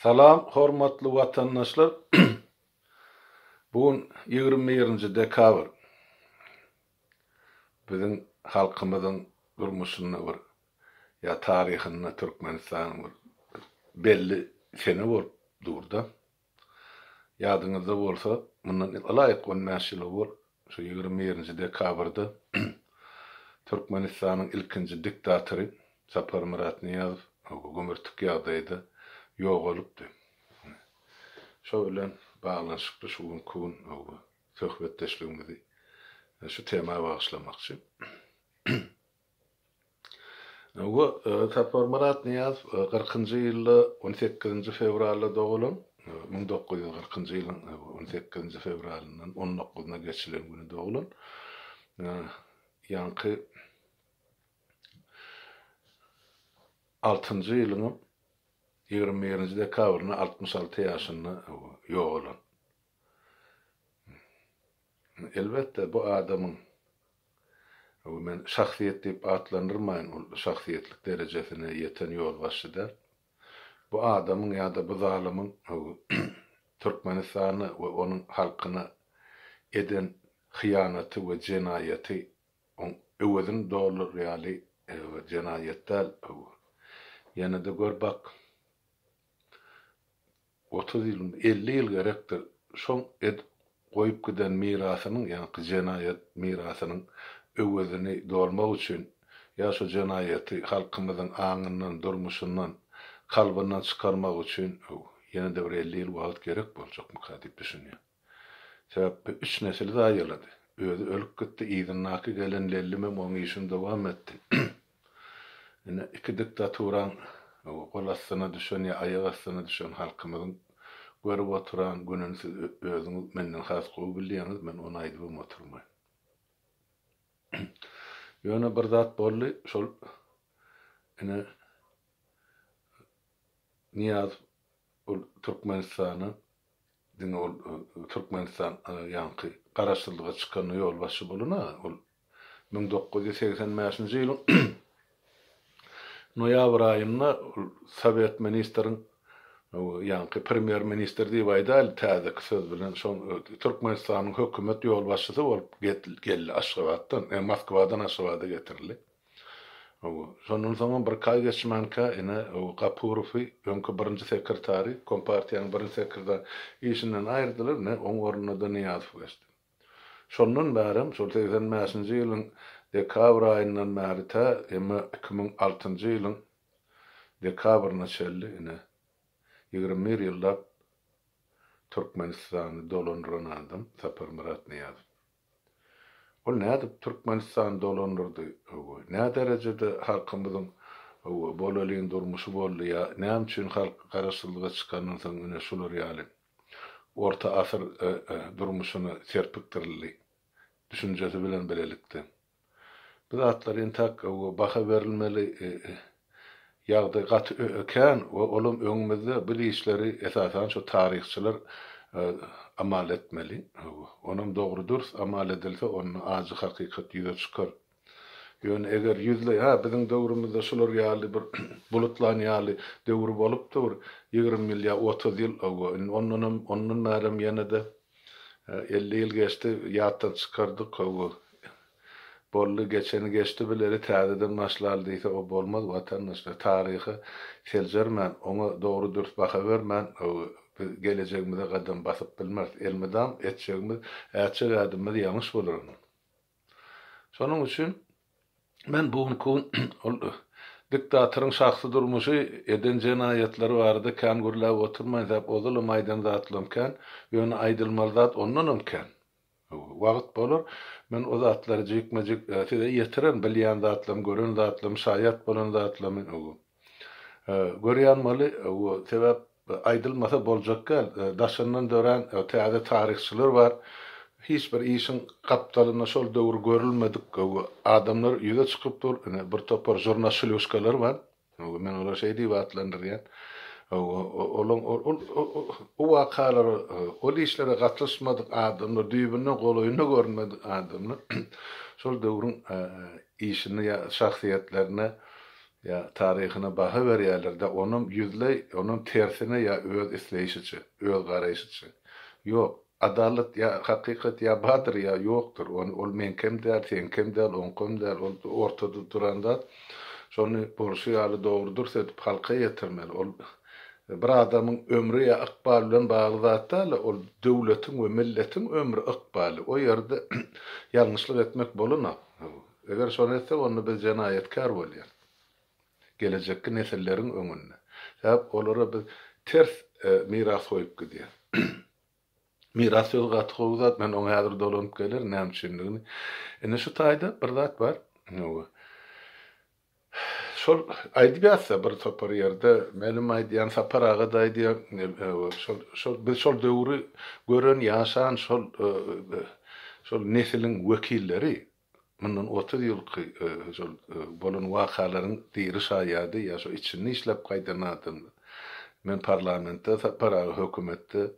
Salam hormatly watandaşlar. Bu gün 21-nji dekabr. Biziň halkymyzyň durmuşynda bir ýa taryhynda Türkmenistanyň bir belli sene bolup durda. Ýadyňyzda bolsa, mundan ylaýyk on bäş ýyl owal, şu 21-nji dekabrda Türkmenistanyň ilkinji diktatory Saparmyrat Nyýazow gümürtik ýagdaýda ýogalypdy. Şo bilen baglanyşykly şu günki gün söhbetdeşligimizi şu tema bagyşlamakçy. Bu Saparmyrat Nyýazow kyrkynjy ýylda on sekizinji fewralda dogulan, 1940-njy ýylyň on sekizinji fewralyndan on dokuzyna geçilen güni dogulan. Ýaňky altynjy ýylyňam 21-nji dekabrynda 66 ýaşynda ýogalan. Elbetde, bu adamyň, men şahsyýet diýip atlandyrmaýyn, ol şahsyýetlik derejesine ýeten ýolbaşçy däl. Bu adamyň ýa-da bu zalymyň Türkmenistana we onuň halkyna eden hyýanaty we jenaýaty oň öwezini dolar ýaly jenaýat däl. Ýene-de gör bak, 30 ýylmy, 50 ýyl gerekdir, şoň edip goýup giden mirasynyň, ýaňky jenaýat mirasynyň öwezini dolmak üçin ýa şo jenaýaty halkymyzyň aňyndan, durmuşyndan, kalbyndan çykarmak üçin ýene-de bir 50 ýyl wagt gerek boljakmyka diýip düşünýän. Sebäp üç nesili zaýalady. Özi ölüp gitdi, yzyndaky gelen lellimem oň işini dowam etdi. Ine, iki diktaturaň gol astyna düşen ýa aýak astyna düşen halkymyzyň görüp oturan gününi siz özüňiz menden has gowy bilýäňiz, men ony aýdybam oturmaýyn. Ýöne bir zat boldy, şol ine Nyýazow ol Türkmenistana diňe ol Türkmenistan ýaňky garaşsyzlyga çykanda ýolbaşçy bolan-a, ol 1985-nji ýylyň noýabr aýynda ol sowet ministriň ýaňky premýer-ministr diýip aýdaýly täzeki söz bilen şoň Türkmenistanyň hökümet ýolbaşçysy bolup geldi Aşgabatdan, Moskwadan Aşgabada getirildi. Şondan soňam birki aý geçmänkä ine Gapurowy öňki birinji sekretary, kompartiýanyň birinji sekretary işinden aýyrdylar, ine oň ornuna-da Nyýazow geçdi. Şondan bärem, şol 85-nji ýylyň dekabr aýyndan bäri tä emme 2006-njy ýylyň dekabryna çenli ine 21 ýyllap Türkmenistany dolandyran adam Saparmyrat Nyýazow. Ol nädip Türkmenistany dolandyrdy, hawa, näderejede halkymyzyň, hawa, bolelin durmuşy boldy ýa näme üçin halk garaşsyzlyga çykandan soň ine şular ýaly orta asyr durmuşyna serpikdirildi düşünjesi bilen bilelikde. Bu zatlar entäk baha berilmeli ýagdaý gaty kän we olam öňümizde bu işleri esasan şu taryhçylar amal etmeli. Onam dogry dürs amal edilse onda ajy hakykat ýüze çykar. Ýöne eger ýüzleý hä biziň döwrümizde şular ýaly bir bulutlan ýaly döwür bolupdy bir 20 ýyl ýa 30 ýyl indi ondanam ondan bärem ýene-de 50 ýyl geçdi, ýatdan çykardyk, hawa. Boldy, geçeni geçdi bileli, täzeden başlaly diýse, o bolmaz, watandaşlar. Taryhy seljermän, oňa dogry-dürs baha bermän, hawa, biz gelejegimize gadam basyp bilmeris. Elmydam etjegimiz, ätjek ädimimiz ýalňyş bolar onda. Şonuň üçin men bu günki gün ol diktatoryň şahsy durmuşy, eden jenaýatlary barada kän gürläp oturmaýyn, sebäp ozalam aýdan zatlarym kän, ýöne aýdylmaly zat ondanam kän. Wagt bolar, men o zatlary jikme-jik size ýetirerin, bilýän zatlarym, gören zatlarym, şaýat bolan zatlarymy. Görýän maly, sebäp Aýdylmasa boljak däl. Daşyndan dörän täze taryhçylar bar. Hiç bir işiň gapdalynda şol döwür görülmedik adamlar ýüze çykyp dur. Ine, bir topar žurnaşlýuşkalar bar. Men olary şeý diýip atlandyrýan. Olaň o wakalara, ol işlere gatnaşmadyk adamlar, düýbünden golaýynda görünmedik adamlar şol döwrüň işini ýa şahsyýetlerine. Ýa taryhyna baha berýärler-de, onam ýüzleý, onam tersine ýa öz isleýşiçe, öz garaýşyça. Ýok, adalat ýa hakykat ýa bardyr ýa ýokdur. Ony ol meňkem däl, seňkem däl, oňkam däl, ol ortada duran zat. Şony bolşy ýaly dogry-dürs edip halka ýetirmeli. Ol bir adamyň ömri ýa ykbaly bilen bagly zat däl-de, ol döwletiň we milletiň ömri, ykbaly. O ýerde ýalňyşlyk etmek bolanok. Eger şony etsek, onda biz jenaýatkär bolýarys. Gelejekki nesilleriň öňünde. Sebäp olara biz ters miras goýup gidýäris. Miras sözi gaty gowy zat, men oňa häzir dolanyp gelerin näme üçindigini. Indi şu taýda bir zat bar. Şol aýdyp ýatsa bir topar ýerde, menem aýdýan, Sapar aga-da aýdýar, şol, şol, biz şol döwri gören, ýaşan şol, şol nesiliň wekilleri, mundan 30 ýylky şol bolan wakalaryň diri şaýady ýa şo içinde işläp gaýdan adamlar. Men parlamentde, Sapar aga hökümetde.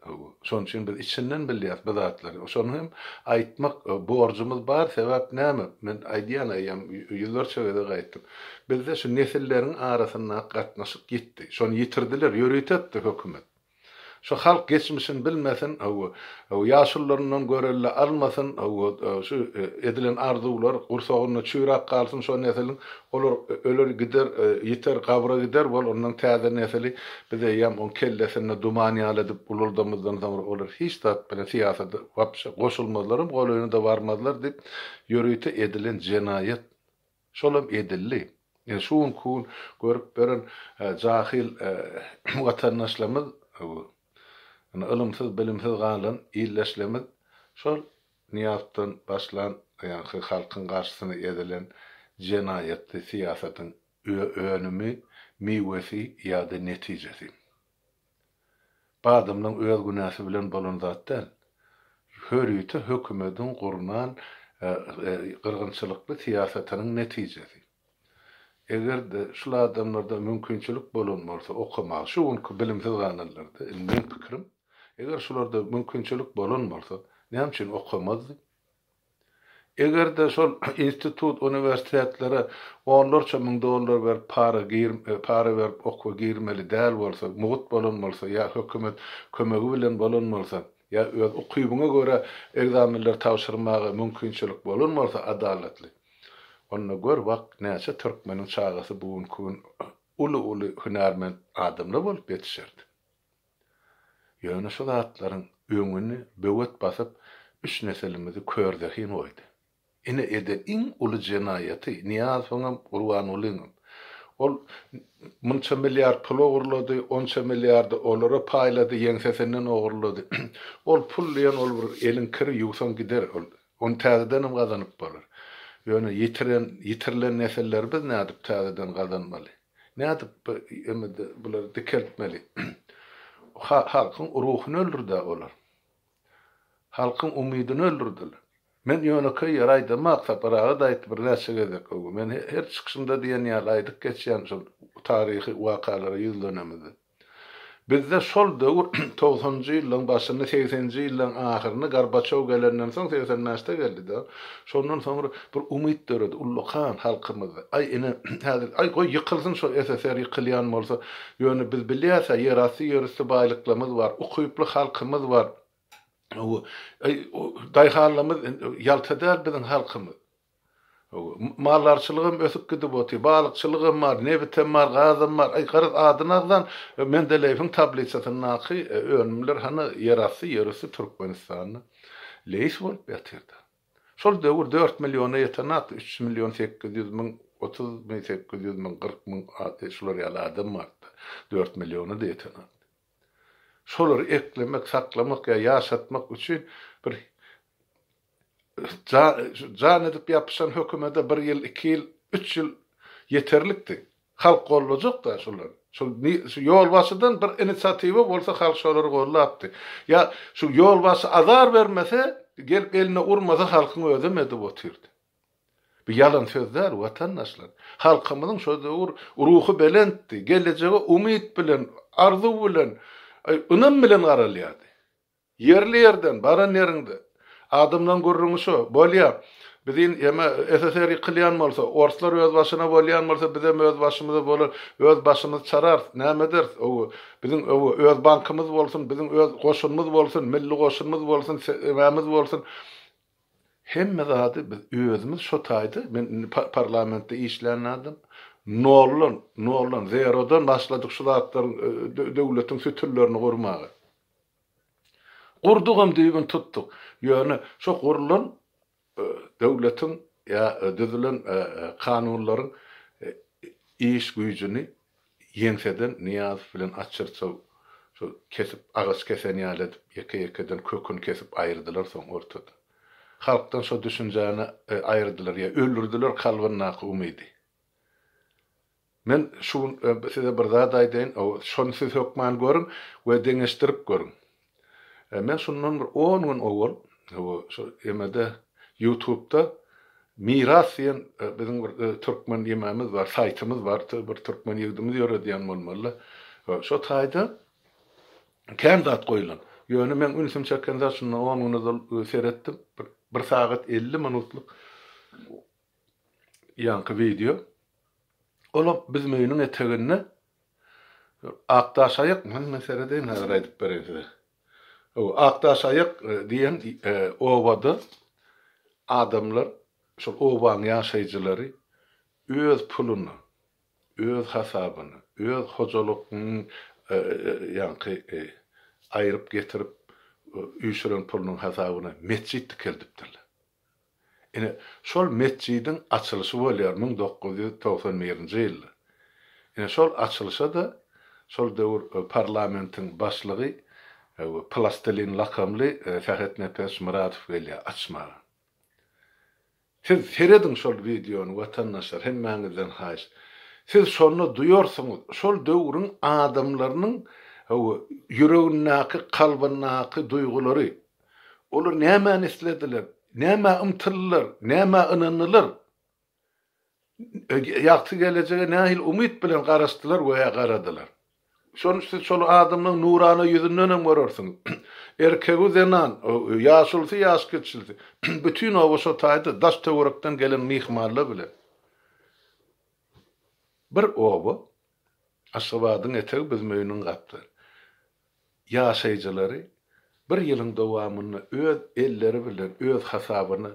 Şonuň üçin biz içinden bilýäs bu zatlary. Şony hem aýtmak borjumyz bar. Sebäp näme? Men aýdýan eýýäm ýüzlerçe gezek aýtdym. Bizde şu nesilleriň arasyndaky gatnaşyk ýitdi. Şony ýitirdiler, ýörite etdi hökümet. Şu halk geçmişini bilmesin, hawa, ýaşulularyndan görelde almasyn, hawa, şu edilen arzuwlar gursagynda çüýräp galsyn şo nesiliň, olar öler gider, ýiter, gabra gider, bol ondan täze nesili biz eýýäm oň kellesinde duman ýaly edip ulaldamyzdan soňra olar hiç zat bilen syýasata wapşe goşulmazlaram, golaýyna-da barmazlar diýip ýörite edilen jenaýat Şolam edildi. Ine şu günki gün görüp beren jahyl watandaşlarymyz, ine ylymsyz, bilimsiz galan ildeşlerimiz şol Nyýazowdan başlan ýaňky halkyň garşysyna edilen jenaýatly syýasatyň önümi, miwesi ýa-da netijesi. Bu adamlaň öz günäsi bilen bolan zat däl. Hörite hökümediň gurnan gyrgynçylykly syýasatynyň netijesi. Eger-de şul adamlarda mümkinçilik bolan bolsa okamaga, şu günki bilimsiz galanlarda, indi meň pikirim, eger şularda mümkinçilik bolan bolsa, näme üçin okamazdy? Eger-de şol institut, uniwersitetlere onlarça müň dollar berip para gir, para berip okuwa girmeli däl bolsa, mugt bolan bolsa ýa hökümet kömegi bilen bolan bolsa, ýa öz ukybyňa görä ekzamenleri tabşyrmaga mümkinçilik bolan bolsa adalatly, onda gör bak näçe türkmeniň çagasy bu günki gün uly-uly hünärment adamlar bolup ýetişerdi. Ýöne şu zatlaryň öňüni böwet basyp, üç nesilimizi körzehin goýdy. Ine eden iň uly jenaýaty Nyýazowyňam, Gurbangulyňam. Ol munça milliard pul ogurlady, onça milliardy olara paýlady, ýeňsesinden ogurlady. Ol pul diýen ol bir eliň kiri, ýuwsaň gider ol. Ony täzedenem gazanyp bolar. Ýöne ýitiren, ýitirilen nesilleri biz nädip täzeden gazanmaly? Nädip bu emede bulary dikeltmeli? Halkyň ruhuny öldürdi olar. Halkyň umydyny öldürdiler. Men ýönekeý ýer aýdamak, Sapar aga-da aýtdy birnäçe gezek. Men her çykyşymda diýen ýaly aýdyp geçýän şol taryhy wakalara ýüzlenemizde. Bizde şol döwür togsanynjy ýyllaryň başynda, segseninji ýyllaryň ahyrynda Gorbaçew gelenden soň, 85-de geldi-de, şondan soňra bir umyt döredi ullakan halkymyzda. Aý, ine, häzir, aý, goý, ýykylsyn şo SSR ýykylýan bolsa, ýöne biz bilýäs-ä, ýerasty, ýerüsti baýlyklarymyz bar, ukyply halkymyz bar. Aý, daýhanlarymyz ýalta däl biziň halkymyz. Maldarçylygam ösüp gidip otyr, balykçylygam bar, nebitem bar, gazam bar. Aý, garaz, adyny agzan Mendeleýewiň tablisasyndaky önümler hany ýerasty, ýerüsti Türkmenistanda leýs bolup ýatyrdy. Şol döwür dört milliona ýetenakdy, üç million 800 müň, otuzmy 800 müň, 40 müň şular ýaly adam bardy. Dört milliona-da ýetenakdy. Şolary eklemek, saklamak ýa ýaşatmak üçin bir Jan edip ýapyşan hökümede bir ýyl, iki ýyl, üç ýyl ýeterlikdi. Halk gollajak-da şolary. Şol şu ýolbaşçydan bir inisiatiwa bolsa halk şolary gollapdy. Ýa şu ýolbaşçy azar bermese, gelip eline urmasa halkyň özem edip otyrdy. Bu ýalan söz däl, watandaşlar. Halkymyzyň şo döwür ruhy belentdi, gelejege umyt bilen, arzuw bilen, ynam bilen garalýardy. Ýerli-ýerden, baran ýeriňde. Adamlaň gürrüňi şo, bolýa. Bizin ýeme SSR ýykylýan bolsa, orslar öz başyna bolýan bolsa, bizem öz başymyza bolar, öz başymyzy çararys, näme ederis, ow, biziň ow, öz bankymyz bolsun, biziň öz goşunymyz bolsun, milli goşunymyz bolsun, emämiz bolsun. Hemme zady biz özümiz şo taýda, men indi parlamentde işlän adam, noldan, noldan, zerodan başladyk şu zatlaryň, döwletiň sütünlerini gurmaga. Gurdugam düýbüni tutduk. Ýöne şo gurlan döwletiň ýa düzülen kanunlaryň iş güýjüni ýeňseden Nyýazow bilen Açyrçow şo kesip, agaç kesen ýaly edip ýeke-ýekeden köküni kesip aýyrdylar soň ortada. Halkdan şo düşünjäni aýyrdylar ýa öldürdiler kalbyndaky umydy. Men şu gün size bir zat aýdaýyn, şony siz hökman görüň we deňeşdirip görüň. Men şundan bir on gün owal şu emede ýutubda Miras diýen biziň bir türkmen ýememiz bar, saýtymyz bar, bir türkmen ýigidimiz ýöredýän bolmaly. Şo taýda kän zat goýlan. Ýöne meň ünsümi çeken zat şundan on gün ozal seretdim, bir sagat 50 minutlyk ýaňky wideo. Olam Büzmeýiniň eteginde Akdaşaýak, hany men seredeýin häzir aýdyp bereýin size. Hawa, Akdaşaýak e, diýen e, obada adamlar, şol obaň ýaşaýjylary öz puluny, öz hasabyny, öz hojalygynyň e, ýaňky aýryp getirip üýşüren pulunyň hasabyna metjit dikeldipdirler. Ine, şol metjidiň açylyşy bolýar 1991-nji ýylda. Ine, şol açylyşa-da şol döwür parlamentiň başlygy Plastilin lakamly Sähetnepesowiç Myradow gelýär açmaga. Siz serediň şol wideony, watandaşlar, hemmäňizden haýyş. Siz şonda duýarsyňyz, şol döwrüň adamlarynyň ýüregindäki, kalbyndaky duýgulary. Olar nämäni islediler? Nämä ymtyldylar? Nämä ynandylar? Ýagty gelejege nähili umyt bilen garaşdylar we ýa garadylar? Şony siz şol adamlaryň nurana ýüzünden hem görersiňiz. Erkegi zenan, ýaşulusy ýaş kiçilisi, bütin oba şo taýda daş-töwerekden gelen myhmanlar bilen. Bir oba, Aşgabadyň etegi Büzmeýiniň gapdaly. Ýaşaýjylary bir ýylyň dowamynda öz elleri bilen öz hasabyna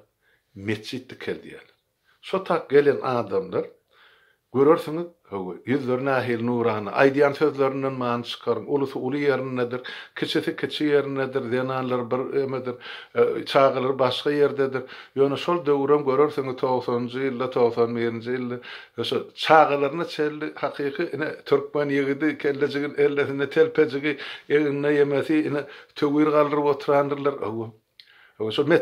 metjit dikeldýärler. Şo tak gelen adamlar, görersiňiz, hawa, ýüzleri nähili nurana, aýdýan sözlerinden many çykaryň, ulusy uly ýerindedir, kiçisi kiçi ýerindedir, zenanlar bir emedir, çagalar başga ýerdedir. Ýöne şol döwürem görersiňiz, togsanynjy ýylda, 91-nji ýylda şo çagalaryna çenli hakyky ine türkmen ýigidi kellejigin ellesinde telpejigi, egninde ýemesi, ine töwir galdyryp oturandyrlar. Hawa, hawa, şo.